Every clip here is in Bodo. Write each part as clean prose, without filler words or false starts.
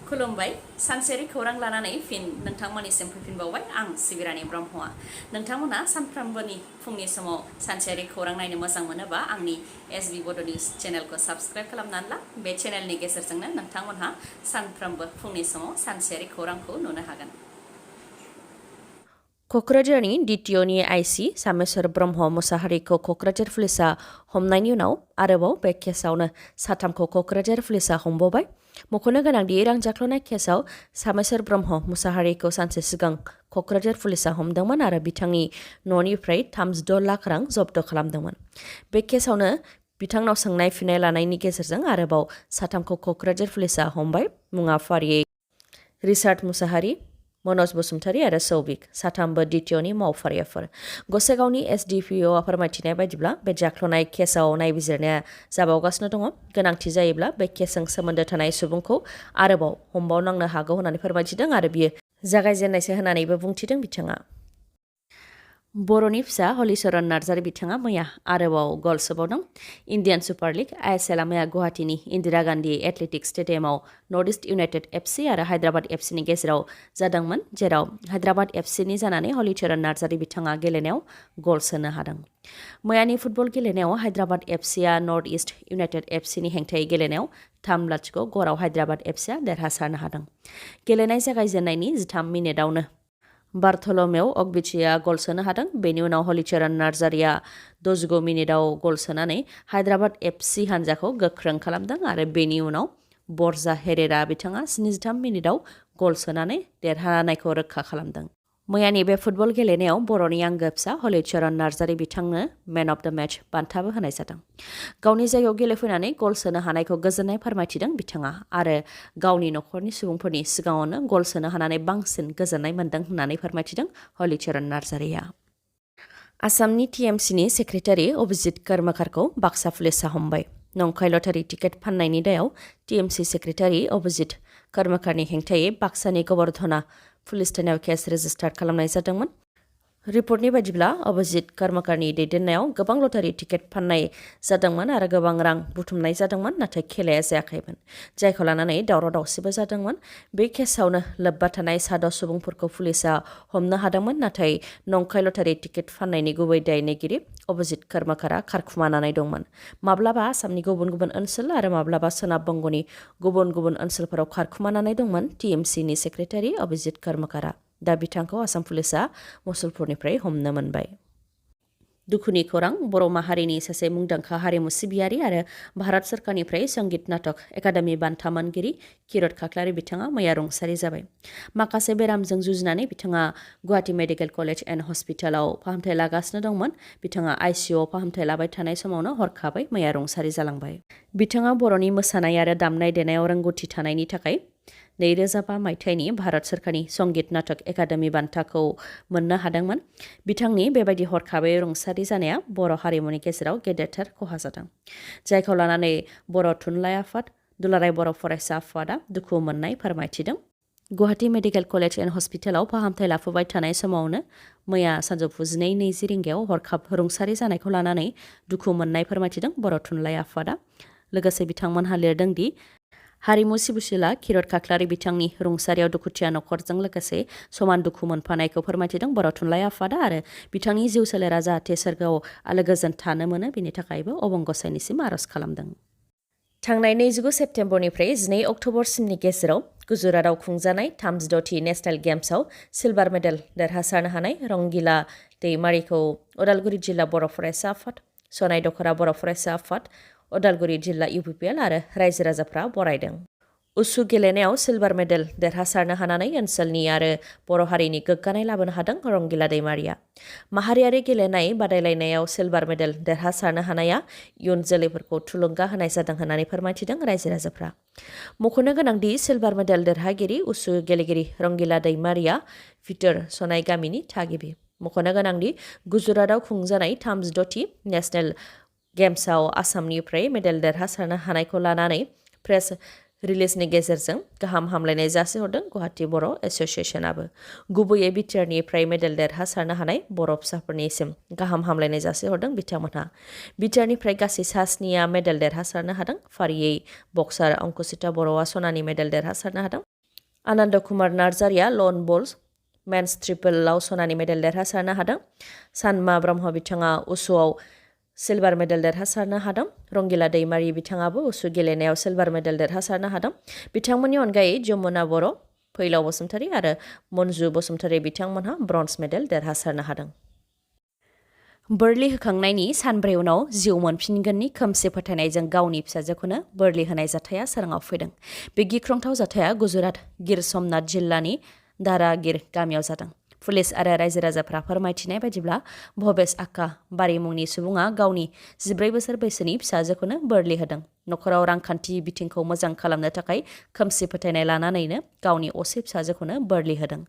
खुलुमबाय सानसेयारि खौरां लानानै फिन नोंथांमोननिसिम फैफिनबावबाय आं सिबिरानि ब्रह्मआ नोंथांमोना सानफ्रोमबोनि फुंनि समाव सानसेयारि खौरां नायनो मोजां मोनोबा आंनि एसबी बड' निउज चेनेलखौ साबस्क्राइब खालामनानै ला बे चेनेलनि गेजेरजोंनो नोंथांमोनहा सानफ्रोमबो फुंनि समाव सानसेयारि खौरांखौ नुनो हागोन। क'क्राझारनि डिटिअनि आइसि सामेश्वर ब्रह्म मुसाहारिखौ क'क्राझार पुलिसा हमनायनि उनाव आरोबाव बे केसआवनो साथामखौ क'क्राझार पुलिसा हमबावबाय। मख'नो गोनांदि रां जाख्ल'नाय केसआव सामेश्वर ब्रह्म मुसाहारिखौ सानसे सिगां क'क्राझार पुलिसा हमदोंमोन आरो बिथांनि न'निफ्राय 36 लाख रां जब्द खालामदोंमोन। बे केसआवनो बिथांनाव सोंनाय फिननाय लानायनि गेजेरजों आरोबाव साथामखौ क'क्राझार पुलिसा हमबाय। मुङा फारियै रिचार्ड मुसाहारि, मनज बसुमतारी आरो सौबिक साथामबो डिटिअनि मावफारियाफोर। गसाइगावनि एसडिपिअआ फोरमायथिनाय बायदिब्ला बे जाख्ल'नाय केसआव नायबिजिरनाया जाबावगासिनो दङ। गोनांथि जायोब्ला बे केसजों सोमोन्दो थानाय सुबुंखौ आरोबाव हमबावनांनो हागौ होननानै फोरमायथिदों आरो बियो जागायजेननायसो होननानैबो बुंथिदों बिथाङा। बर'नि फिसा हलिचरन नार्जारी बिथाङा मैया आरोबाव गल सोबावदों। इन्डियान सुपार लिग आइएसएलआ मैया गुवाहाटीनि इन्दिरा गान्धी एथलेटिक्स स्टेडियामाव नर्थ इस्ट इउनाइटेड एफसि आरो हायद्राबाद एफसिनि गेजेराव जादोंमोन, जेराव हायद्राबाद एफसिनि जानानै हलिचरन नार्जारी बिथाङा गेलेनायाव गल सोनो हादों। मैयानि फुटबल गेलेनायाव हायद्राबाद एफसिआ नर्थ इस्ट इउनाइटेड एफसिनि हेंथायै गेलेनायाव 3-0 गराव हायद्राबाद एफसिआ देरहासारनो हादों। गेलेनाय जागायजेननायनि 13 मिनिटआवनो बार्थलमेव अगबिचिया गल सोनो हादों। बेनि उनाव हलिचरन नार्जारीया 69 मिनिटआव गल सोनानै हायद्राबाद एफसि हानजाखौ गोख्रों खालामदों आरो बेनि उनाव बरजा हेरेरा बिथाङा 73 मिनिटआव गल सोनानै देरहानायखौ रोखा खालामदों। मैयानि बे फुटबल गेलेनायाव बर'नि आंगो फिसा हलिचरन नार्जारी बिथांनो मेन अफ द मेच बान्थाबो होनाय जादों। गावनि जायगायाव गेलेफैनानै गल सोनो हानायखौ गोजोननाय फोरमायथिदों बिथाङा आरो गावनि न'खरनि सुबुंफोरनि सिगाङावनो गल सोनो हानानै बांसिन गोजोननाय मोन्दों होननानै फोरमायथिदों हलिचरन नार्जारीया। आसामनि टिएमसिनि सेक्रेटारि अभिजित कर्मकारखौ बाक्सा पुलिसा हमबाय। नंखाय लटारि टिकेट फाननायनि दायाव टिएमसि सेक्रेटारि अभिजित कर्मकारनि हेंथायै बाक्सानि गोबर्धना पुलिस थानायाव केस रेजिस्टार खालामनाय जादोंमोन। रिपर्टनि बायदिब्ला अभिजित कर्मकारनि दैदेननायाव गोबां लटारि टिकेट फाननाय जादोंमोन आरो गोबां रां बुथुमनाय जादोंमोन, नाथाय खेलाया जायाखैमोन, जायखौ लानानै दावराव दावसिबो जादोंमोन। बे केसआवनो लोब्बा थानाय 6 सुबुंफोरखौ पुलिसा हमनो हादोंमोन, नाथाय नंखाय लटारि टिकेट फाननायनि गुबै दायनिगिरि अभिजित कर्मकारा खारखुमानानै दंमोन। माब्लाबा आसामनि गुबुन गुबुन ओनसोल आरो माब्लाबा सोनाब बंगनि गुबुन गुबुन ओनसोलफोराव खारखुमानानै दंमोन टिएमसिनि सेक्रेटारि अभिजित कर्मकारा। दा बिथांखौ आसाम पुलिसा मुसलपुरनिफ्राय हमनो मोनबाय। दुखुनि खौरां, बर' माहारिनि सासे मुंदांखा हारिमु सिबियारि आरो भारत सरकारनिफ्राय संगीत नाटक एकाडेमि बान्था मोनगिरि किरत खाख्लारि बिथाङा मैया रुंसारि जाबाय। माखासे बेरामजों जुजिनानै बिथाङा गुवाहाटी मेडिकेल कलेज एन्ड हस्पिटालाव फाहामथाय लागासिनो दंमोन। बिथाङा आइसिइउआव फाहामथाय लाबाय थानाय समावनो हरखाबै मैया रुंसारि जालांबाय। बिथाङा बर'नि मोसानाय आरो दामनाय देनायाव रोंगौथि थानायनि थाखाय 2005 मायथाइनि भारत सरकारनि संगीत नाटक एकाडेमि बान्थाखौ मोननो हादोंमोन। बिथांनि बेबायदि हरखाबै रुंसारि जानाया बर' हारिमुनि गेजेराव गेदेरथार खहा जादों, जायखौ लानानै बर' थुनलाइ आफाद, दुलाराय बर' फरायसा आफादा दुखु मोननाय फोरमायथिदों। गुवाहाटी मेडिकेल कलेज एन्ड हस्पिटालाव फाहामथाय लाफुबाय थानाय समावनो मैया सानजौफु 12:20 रिंगायाव हरखाब रुंसारि जानायखौ लानानै दुखु मोननाय फोरमायथिदों बर' थुनलाइ आफादा। लोगोसे बिथांमोनहा लिरदों दि हारिमु सिबिसुला किरत खाख्लारि बिथांनि रुंसारियाव दुखुथिया न'खरजों लोगोसे समान दुखु मोनफानायखौ फोरमायथिदों बर' थुनलाइ आफादा आरो बिथांनि जिउ सोलेरा जाहाथे सोरगोआव आलो गोजोन थानो मोनो बेनि थाखायबो अबं गसाइनिसिम आरज खालामदों। थांनाय 29 सेप्तेम्बरनिफ्राय 12 अक्ट'बरसिमनि गेजेराव गुजरातआव खुंजानाय 36थि नेशनेल गेम्सआव सिलभार मेडेल देरहासारनो हानाय रंगिला दैमारिखौ उदालगुरि जिल्ला बर' फरायसा आफाद, सनाय दख'रा बर' फरायसा आफाद, उदालगुरि जिल्ला इउपिपिएल आरो रायजो राजाफ्रा बरायदों। उसु गेलेनायाव सिलभार मेडेल देरहासारनो हानानै ओनसोलनि आरो बर' हारिनि गोग्गानाय लाबोनो हादों रंगिला दैमारिया। माहारियारि गेलेनाय बादायलायनायाव सिलभार मेडेल देरहासारनो हानाया इयुन जोलैफोरखौ थुलुंगा होनाय जादों होननानै फोरमायथिदों रायजो राजाफ्रा। मख'नो गोनांदि सिलभार मेडेल देरहागिरि उसु गेलेगिरि रंगिला दैमारिया भितर सनाय गामिनि थागिबि। मख'नो गोनांदि गुजरातआव खुंजानाय 36थि नेशनेल गेम्सआव आसामनिफ्राय मेडेल देरहासारनो हानायखौ लानानै प्रेस रिलिजनि गेजेरजों गाहाम हामलायनाय जासिहरदों गुवाहाटी बर' एस'सियेसनाबो। गुबैयै बिटिआरनिफ्राय मेडेल देरहासारनो हानाय बर' फिसाफोरनिसिम गाहाम हामलायनाय जासिहरदों बिथांमोनहा। बिटिआरनिफ्राय गासै 7 मेडेल देरहासारनो हादों। फारियै बक्सार अंकुसिता बर'आ सनानि मेडेल देरहासारनो हादों। आनन्द कुमार नार्जारिया लन बल्स मेन्स ट्रिपलआव सनानि मेडेल देरहासारनो हादों। सानमा ब्रह्म बिथाङा उसुआव सिलभार मेडेल देरहासारनो हादों। रंगिला दैमारि बिथाङाबो उसु गेलेनायाव सिलभार मेडेल देरहासारनो हादों। बिथांमोननि अनगायै जमुना बर', फैलाव बसुमतारी आरो मन्जु बसुमतारी बिथांमोनहा ब्रन्ज मेडेल देरहासारनो हादों। बोरलि होखांनायनि सानब्रै उनाव जिउ मोनफिनगोननि खोमसि फोथायनायजों गावनि फिसाजोखौनो बोरलि होनाय जाथाया सोराङाव फैदों। बे गिख्रंथाव जाथाया गुजरात गिर सोमनाथ जिल्लानि दारागिर गामियाव जादों। पुलिस आरो रायजो राजाफ्रा फोरमायथिनाय बायदिब्ला भबेश आक्का बारि मुंनि सुबुङा गावनि 14 बोसोर बैसोनि फिसाजोखौनो बोरलि होदों। नखराव रांखान्थि बिथिंखौ मोजां खालामनो थाखाय खोमसि फोथायनाय लानानैनो गावनि असे फिसाजोखौनो बोरलि होदों।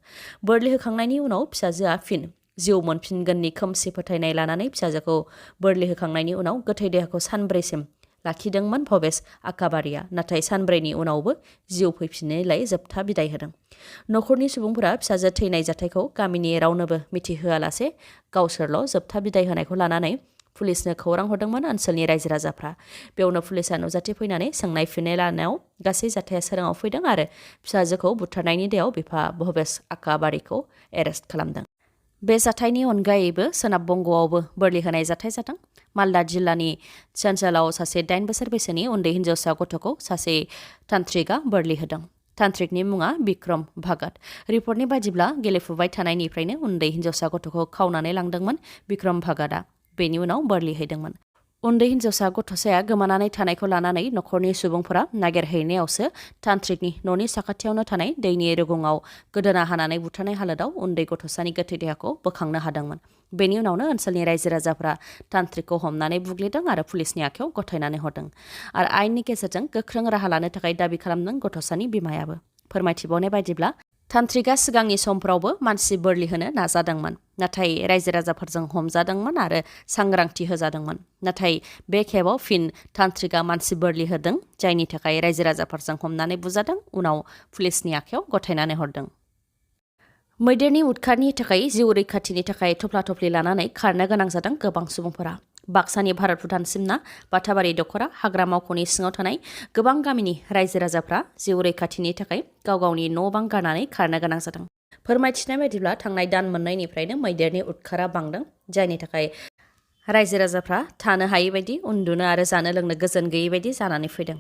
बोरलि होखांनायनि उनाव फिसाजोआ फिन जिउ मोनफिनगोननि खोमसि फोथायनाय लानानै फिसाजोखौ बोरलि होखांनायनि उनाव गोथै देहाखौ सानब्रैसिम लाखिदोंमोन भबेश आक्काबारिया, नाथाय सानब्रैनि उनावबो जिउ फैफिननायलाय जोबथा बिदाय होदों। नखरनि सुबुंफोरा फिसाजो थैनाय जाथायखौ गामिनि रावनोबो मिथिहोआलासे गावसोरल' जोबथा बिदाय होनायखौ लानानै पुलिसनो खौरां हरदोंमोन ओनसोलनि रायजो राजाफ्रा। बेयावनो पुलिसा नुजाथि फैनानै सोंनाय फिननाय लानायाव गासै जाथाया सोराङाव फैदों आरो फिसाजोखौ बुथारनायनि दायाव बिफा भबेश आक्काबारिखौ एरेस्ट खालामदों। बे जाथायनि अनगायैबो सोनाब बंग'आवबो बोरलि होनाय जाथाय जादों। मालदा जिल्लानि सानजालाव सासे 8 बोसोर बैसोनि उन्दै हिन्जावसा गथ'खौ सासे तान्त्रिकआ बोरलि होदों। तान्त्रिकनि मुङा बिक्रम भागत। रिपर्टनि बायदिब्ला गेलेफुबाय थानायनिफ्रायनो उन्दै हिन्जावसा गथ'खौ खावनानै लांदोंमोन बिक्रम भागतआ। बेनि उनाव बोरलि हैदोंमोन। उन्दै हिन्जावसा गथ'साया गोमानानै थानायखौ लानानै नखरनि सुबुंफोरा नागिरहैनायावसो तान्त्रिकनि न'नि साखाथियावनो थानाय दैनि रुगुङाव गोदोना हानानै बुथारनाय हालोदाव उन्दै गथ'सानि गोथै देहाखौ बोखांनो हादोंमोन। बेनि उनावनो ओनसोलनि रायजो राजाफ्रा तान्त्रिकखौ हमनानै बुग्लिदों आरो पुलिसनि आखायाव गथायनानै हरदों। आरो आयेननि गेजेरजों गोख्रों राहा लानो थाखाय दाबि खालामदों गथ'सानि बिमायाबो। फोरमायथिबावनाय बायदिब्ला तान्त्रिकआ सिगांनि समफ्रावबो मानसि बोरलि होनो नाजादोंमोन, नाथाय रायजो राजाफोरजों हमजादोंमोन आरो सांग्रांथि होजादोंमन। नाथाय बे खेबाव फिन तान्त्रिकआ मानसि बोरलि होदों, जायनि थाखाय रायजो राजाफोरजों हमनानै बुजादों, उनाव पुलिसनि आखायाव गथायनानै हरदों। मैदेरनि उदखारनि थाखाय जिउ रैखाथिनि थाखाय थफ्ला थफ्लि लानानै खारनो गोनां जादों गोबां सुबुंफोरा। बाक्सानि भारत भुटान सिमना बाथाबारि दख'रा हाग्रा मावख'नि सिङाव थानाय गोबां गामिनि रायजो राजाफ्रा जिउ रैखाथिनि थाखाय गाव गावनि न' बां गारनानै खारनो गोनां जादों। फोरमायथिनाय बायदिब्ला थांनाय दान मोननैनिफ्रायनो मैदेरनि उदखारा बांदों, जायनि थाखाय रायजो राजाफ्रा थानो हायै बायदि, उन्दुनो आरो जानो लोंनो गोजोन गैयै बायदि जानानै फैदों।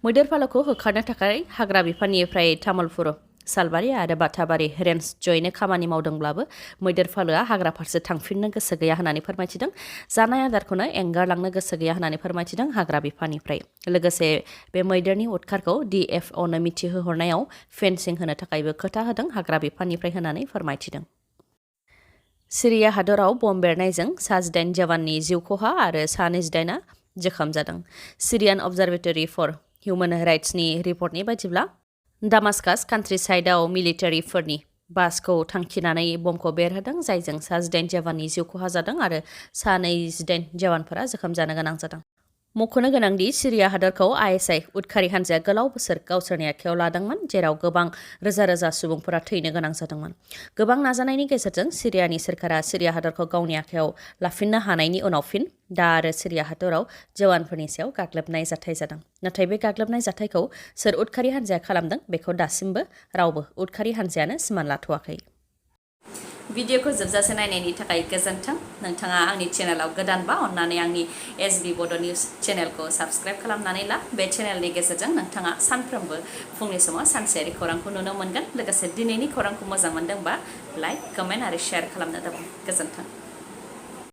मैदेर फालोखौ होखारनो थाखाय हाग्रा बिफाननिफ्राय तामुलपुर, सालबारि आरो बाथाबारि रेन्ज जयैनो खामानि मावदोंब्लाबो मैदेर फालोआ हाग्रा फारसे थांफिननो गोसो गैया होननानै फोरमायथिदों। जानाय आदारखौनो एंगारलांनो गोसो गैया होननानै फोरमायथिदों हाग्रा बिफाननिफ्राय। लोगोसे बे मैदेरनि उदखारखौ DFOनो मिथिहोहरनायाव फेन्सिं होनो थाखायबो खोथा होदों हाग्रा बिफाननिफ्राय होननानै फोरमायथिदों। सिरिया हादराव बम बेरनायजों सा 18 जवाननि जिउ खहा आरो सा 28आ जोखोम जादों। सिरियान अबजारभेटरि फर हिउमेन राइट्सनि रिपर्टनि बायदिब्ला दामास्कास कान्ट्रि साइडआव मिलिटारिफोरनि बासखौ थांखिनानै बमखौ बेरहोदों, जायजों सा 18 जवाननि जिउ खहा जादों आरो सा 28 जवानफोरा जोखोम जानो गोनां जादों। मख'नो गोनांदि सिरिया हादरखौ ISI उदखारि हान्जाया गोलाव बोसोर गावसोरनि आखायाव लादोंमोन, जेराव गोबां रोजा रोजा सुबुंफोरा थैनो गोनां जादोंमोन। गोबां नाजानायनि गेजेरजों सिरियानि सोरखारा सिरिया हादरखौ गावनि आखायाव लाफिननो हानायनि उनाव फिन दा आरो सिरिया हादराव जवानफोरनि सायाव गाग्लोबनाय जाथाय जादों। नाथाय बे गाग्लोबनाय जाथायखौ सोर उदखारि हान्जाया खालामदों बेखौ दासिमबो रावबो उदखारि हान्जायानो सिमान लाथ'वाखै। भिडिअखौ जोबजासे नायनायनि थाखाय गोजोन्थों। नोंथाङा आंनि चेनेलाव गोदानबा अन्नानै आंनि SB बड' निउस चेनेलखौ साबस्क्राइब खालामनानै ला। बे चेनेलनि गेजेरजों नोंथाङा सानफ्रोमबो फुंनि समाव सानसेयारि खौरांखौ नुनो मोनगोन। लोगोसे दिनैनि खौरांखौ मोजां मोनदोंबा लाइक, कमेन्ट आरो शेयार खालामनो दाबाव। गोजोन्थों।